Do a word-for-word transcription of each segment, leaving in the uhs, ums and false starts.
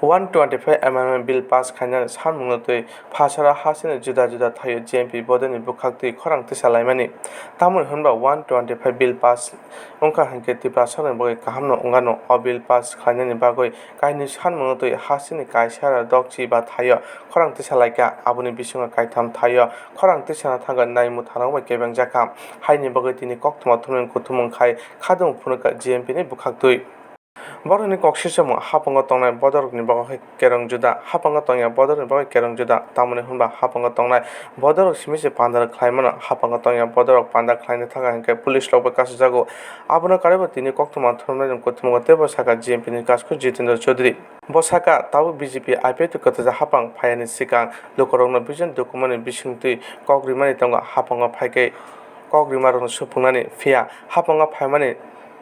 One twenty five amendment bill pass khainani sanmungno twi phasaro hasteni juda juda thaio G M P bodolni bwkhaktwi khorang tisalaimani. Tamoni hwnba one twenty five bill pass wngkha hinkhe Tiprasarokni bagwi kahamno wngano. O bill pass khainani bagwi kainwi sanmungno twi hasteni kaisara dokchi ba thaio khorang tisalaikha. Aboni bisingo kaitham thaio khorang tisana thangkha naimu thanao bai kebengjakha. Haini bagwi tini koktwma thumnani kuthumung khai khadung phunukha G M P ni bwkhaktwi. Borokni kok sisamung hapango tongnai bodolrokni bagwi kerong juda, hapango tongya bodolrokni bagwi kerong juda. Tamoni hwnba hapango tongnai bodolrok simi se panda khlaimano, hapango tongya bodolrok panda khlaina thangkha hinkhe police rok bai kachijago. Abono karwibo tini koktwma thumnairokni kuthumgo teibo sakha G M P ni Kasku Jitendra Chaudhary. Bo sakha, tabuk B J P I P F T kwthaja hapang phaiyani swkang lukurokno vision document ni bisingtwi kok rimani tongo, hapango phaikhai kok rimarokno supungnani, phiya hapango phaimani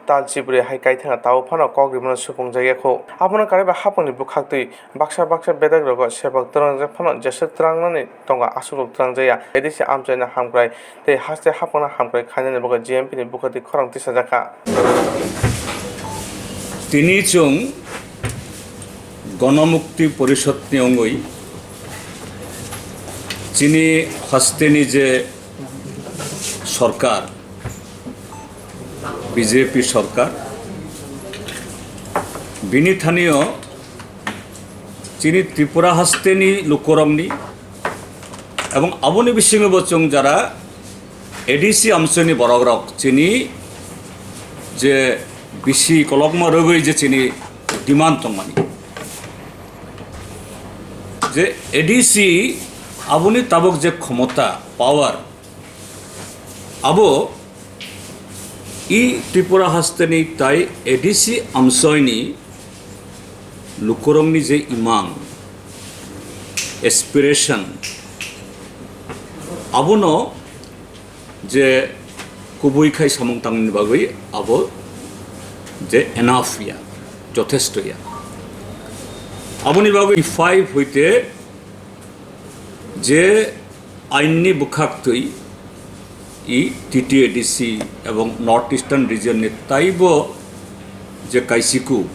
tal chibri hai kaithanga tabuk phano kok rimano supungjak ya kho. Abono karwi bai hapangni bwkhaktwi baksa baksa bedek rogo sebak twrangjak phano jeswk twrangnani tongo, aswk rok twrangjak ya. A D C amchaino hamkrai tei haste hapangno hamkrai khainani bagwi G M P ni bwkhaktwi khorang tisajak kha. Tini chwng Ganamukti Porishod ni wngwi chini hasteni je sorkar, B J P sorkar, bini thanio chini Tripura hasteni lukurokni ebong aboni bisingo bo chwng jara A D C amchaini borokrok chini je bisi kolokma rwgwi je chini demand tongmani je A D C aboni tabuk je khomota, power, abo i Tripura hasteni tai A D C amsoini lukurokni je imang, aspiration, abono je kubui khai samung tangni bagwi abo je enough ya, jothesto ya. Aboni bagwi five hoite je ainni bwkhaktwi i T T A D C ebong North Eastern region ni taibo je kaisiku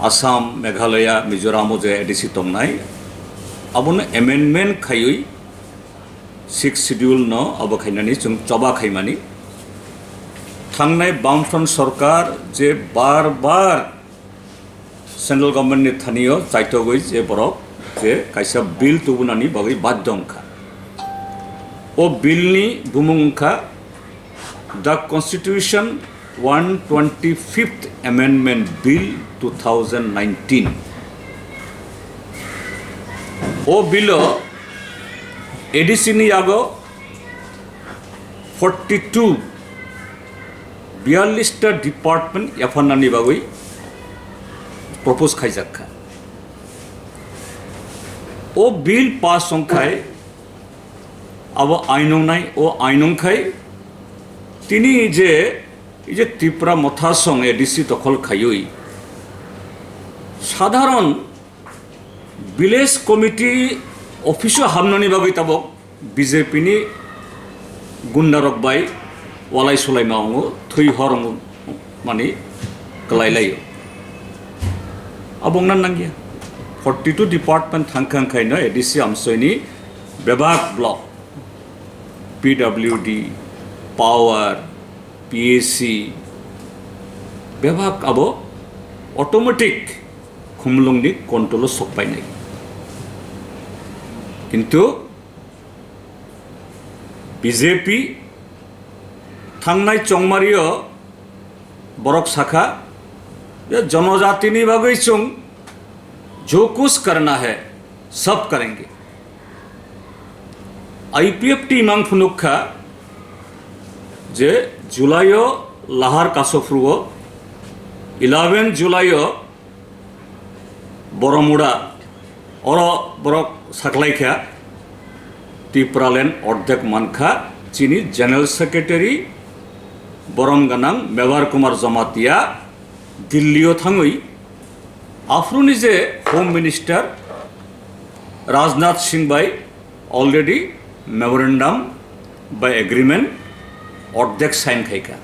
Assam, Meghalaya, Mizoram o je A D C tongnai, abono amendment khaiwi sixth schedule no abo khainani chwng choba khaimani. Thangnai Bamfront sorkar je bar bar central government ni thanio chaitogwi je borok je kaisa bill tubunani bagwi badhyo wngkha. O bill ni bumung wngkha The Constitution one twenty-fifth Amendment Bill two thousand nineteen. O bill o A D C ni yago forty two, biyallis ta department yapharnani bagwi propose khaijak kha. O bill pass wngkhai abo ain wngnai, o ain wngkhai tini je, ei je Tipra Motha song A D C dokhol khaiwi sadharon village committee office o hamnani bagwi tabok B J P ni gundarok bai walai sulaima wngo, thwi hor wngo, mani kwlai laio. Abo wngna nangya. Forty two department thangkha wngkhaino A D C amsoini bebak block, P W D, power, P A C, bebak abo automatic khumulwngni control o sokpainai. Kintu B J P thangnai chongmario borok sakha, je jonojatini bagwi chwng jo kuch karna hai, sab karenge. I P F T imang phunuk kha je July o lahar kasophru o, eleven July o Boromura, oro borok saklaikha, Tipraland ordek mankha, chini General Secretary borom ganang Mevar Kumar Jamatia Delhi o thangwi aphuruni je Home Minister Rajnath Singh bai already memorandum bai agreement ordek sign khaikha.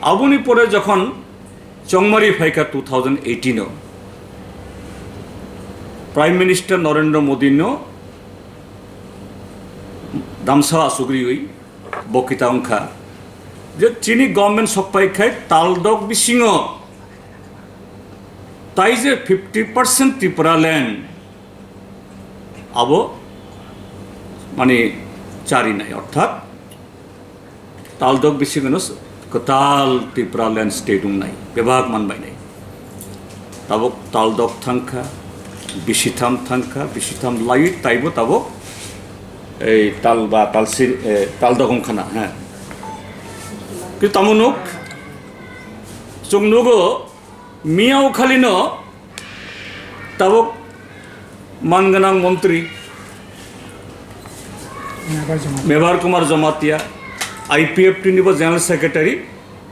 Aboni pore jokhon chongmari phaikha two thousand eighteen o, Prime Minister Narendra Modi no damsa asugriwi bokita wngkha je chini government sokpai khai taldok bisingo tai je fifty percent Tripura land abo mani charinai, orthat taldok bisingono kwtal Tripura land state wngnai, bebak manbainai. Tabuk taldok thangkha, bisitham thangkha, bisitham lai taibo tabuk ei tal ba talsi, eh, taldok wngkhana, ha. Ki tamo nuk, chwng nugo, miyao khalino tabuk manganang montri Mebar Kumar Jamatia, I P F T ni bo General Secretary,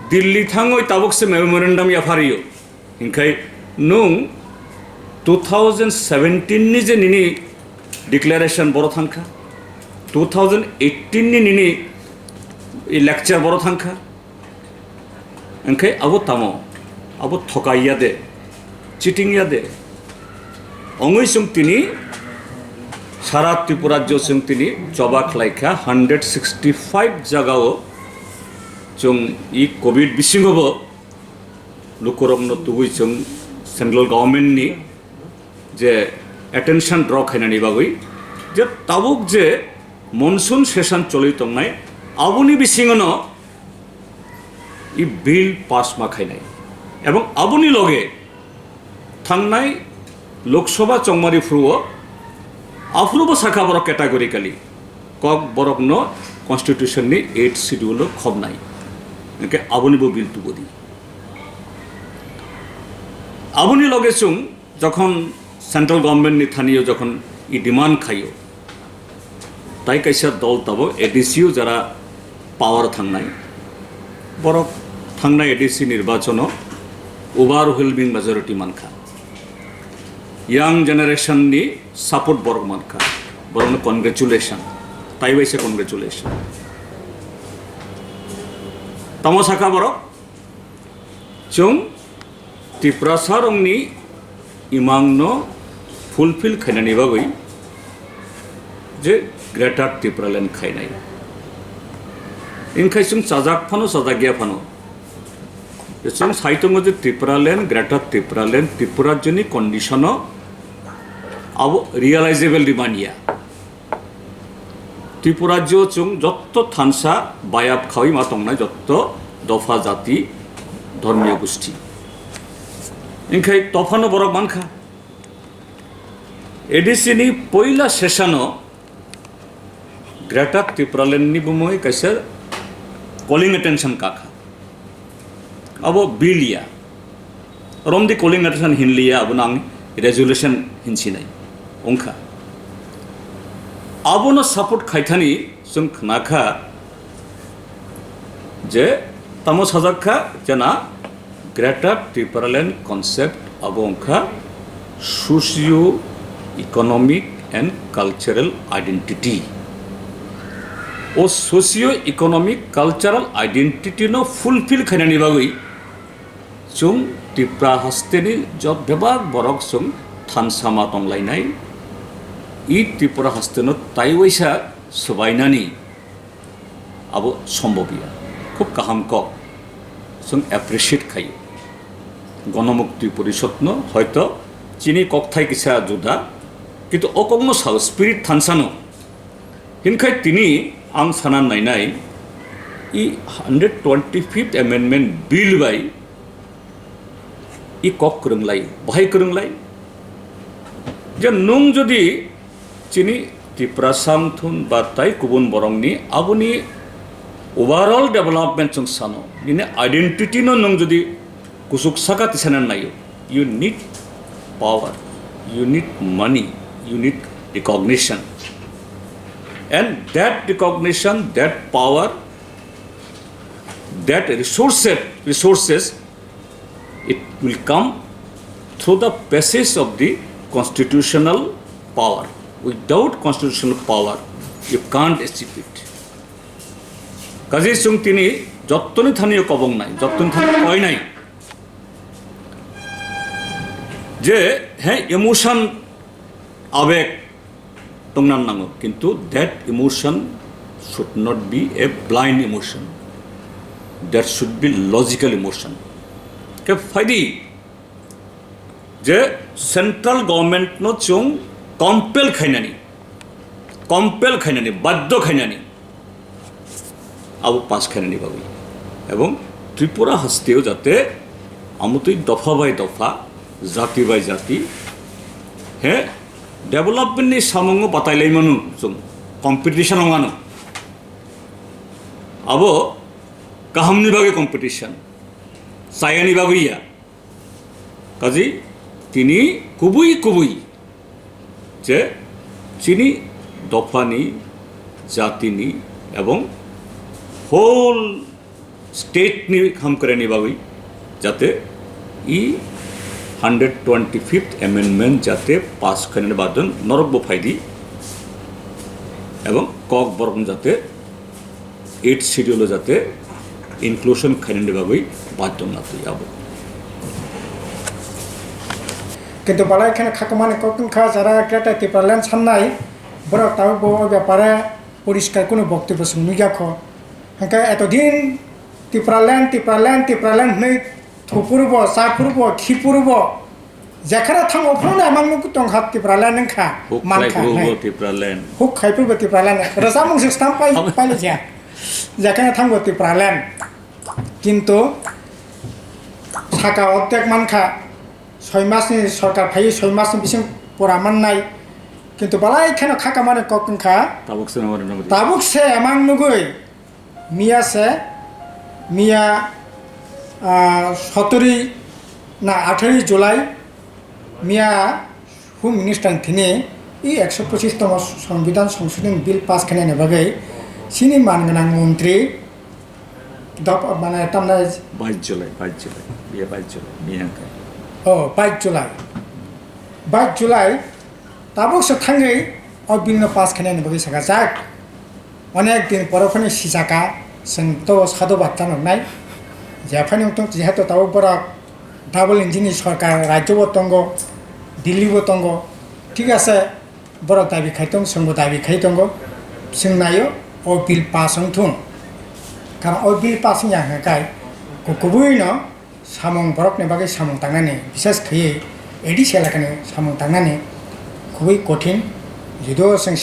Delhi thangwi tabuk se memorandum yaphario. Hinkhai nung two thousand seventeen ni je nini declaration boro thangkha, two thousand eighteen ni nini lecture boro thangkha, Hwnkhe abo tamo? Abo thokai ya de, cheating ya de. Ongwi chwng tini sara Tripura rajyo chwng tini choba khlai kha, hundred sixty five jagao chwng i covid bisingobo lukurokno tubui chwng central government ni je attention draw khainani bagwi je tabuk je monsoon session choli tongnai, aboni bisingono i bill pass ma khainai. Ebong aboni loge thangnai Lok Sabha chongmari phuru o aphuru bo sakha borok categorically kok borokno constitution ni eighth schedule o khobnai. Hwnkhe aboni bo bill tubodi. Aboni loge chwng jokhon central government ni thani o jokhon i demand khaio, tai kaisa dol tabuk A D C o jara power thangnai, borok thangnai A D C nirbachono overwhelming majority mankha, young generation ni support borok mankha, borokno congratulation, tai bai se congratulation. Tamo sakha borok, chwng Tiprasa rokni imangno fulfill khainani bagwi je Greater Tipraland khainai. Inkhai chwng chajak phano, chajak ya phano, je chwng sai tongo je Tipraland, Greater Tipraland, Tripura rajyoni condition o abo realizable di manya. Tripura rajyo chwng jotto thansa bayap khaui ma tongnai, jotto dopha jati dhormiyo gusti. Inkhai tophano borok mankha. A D C ni poila session o Greater Tipraland ni bumui kaisa calling attention kakha. Abo bill ya. Romdi calling attention hinliya, abono ang resolution hinsinai wngkha. Abono support khaithani chwng khnakha je tamo sajakkha jena Greater Tipraland concept abo wngkha socio economic and cultural identity. O socio economic cultural identity no fulfill khainani bagwi chwng Tripura hasteni jot bebak borok chwng thansa ma tonglainai. I Tripura hasteno taiwaisa swbainani abo sombobya. Khub kaham kok, chwng appreciate khaio. Ganamukti Porishod no hoito chini kokthai kisa juda, kintu o kokno sao spirit thansa no. Hinkhai tini ang sana nainai, i hundred twenty fifth amendment bill bai i kok kwrwnglai, bahai kwrwnglai. Je nung jodi chini Tiprasa wngthun ba tai kubun borokni aboni overall development chwng sano, nini identity no nung jodi kuchuk saka tisana naio, you need power, you need money, you need recognition. And that recognition, that power, that resources, resources, it will come through the passage of the constitutional power. Without constitutional power, you can't achieve it. Kaje chwng tini jottoni thani kobong nai, jottoni thani koi nai. Je he emotion Abeg tongna nango, kintu that emotion should not be a blind emotion, that should be logical emotion. Khe phaidi je central government no chwng compel khainani, compel khainani, baddo khainani, abo pass khainani bagwi, ebong Tripura hasteo jate amotwi dopha bai dopha, jati bai jati, he development ni samungo batai lai manu chwng, competition ong ano. Abo kahamni bagwi competition, chayani bagwi ya. Kaji tini kubui kubui je chini dophani, jatini ebong whole state ni hamkrai ni bagwi jate e hundred twenty fifth amendment jate pass khainani badon norok bo phaidi ebong kok borok jate eighth schedule o jate inclusion khainani bagwi baddo na twi abo. Kintu balai kheno khakamani kok wngkha jara Greater Tipraland sannai borok tabuk bo o bepare poriskar kunu boktobyo chwng nukya kho. Hwnkhe etodin Tipraland, Tipraland, Tipraland hwnwi thupurbo, chapurbo, khipurbo, jekhara thango phano emang nuk tongkha Tipraland wngkha, Huk mankha khlai phuru hwnwi. Bo Tipraland. Huk khai phuru bo Tipraland. Rwchapmung se stamp pai, Am- pailaiya. Jekhara thango Tipraland. Kintu saka ordek mankha, soi masni sorkar phaiwi soi masni bising pura mannai. Kintu balai kheno khakamani kok wngkha. Tabuk se nangmani nangmani. Tabuk se emang nugwi. Miya se, miya, ah, sotiri na athari July, miya Home Minister ni thini i ekso pochis tongmo Songbidhan Songshodhon Bill pass khainani bagwi chini man gwnang montri dop-, mane tamnai Bais July, bais July, miya bais July, miya hwnkhe. Oh, bais July. Bais July, tabuk se thangwi o bill no pass khainani bagwi sakajak. Onek din poro phano sijaka, chwng to sadhubad chanoknai. Jephai nung tong, jehetu tabuk borok double engine ni sorkar, rajyo bo tongo, Delhi bo tongo, thik ase, borok dabi khai tong, chwngbo dabi khai tongo, chwng naio o bill pass wng thung. Karon o bill pass wngya hwnkhe kai, ku-, kubui no samung borokni bagwi samung tangnani, bises khaiwi A D C elakani samung tangnani kubui kothin, judo chwng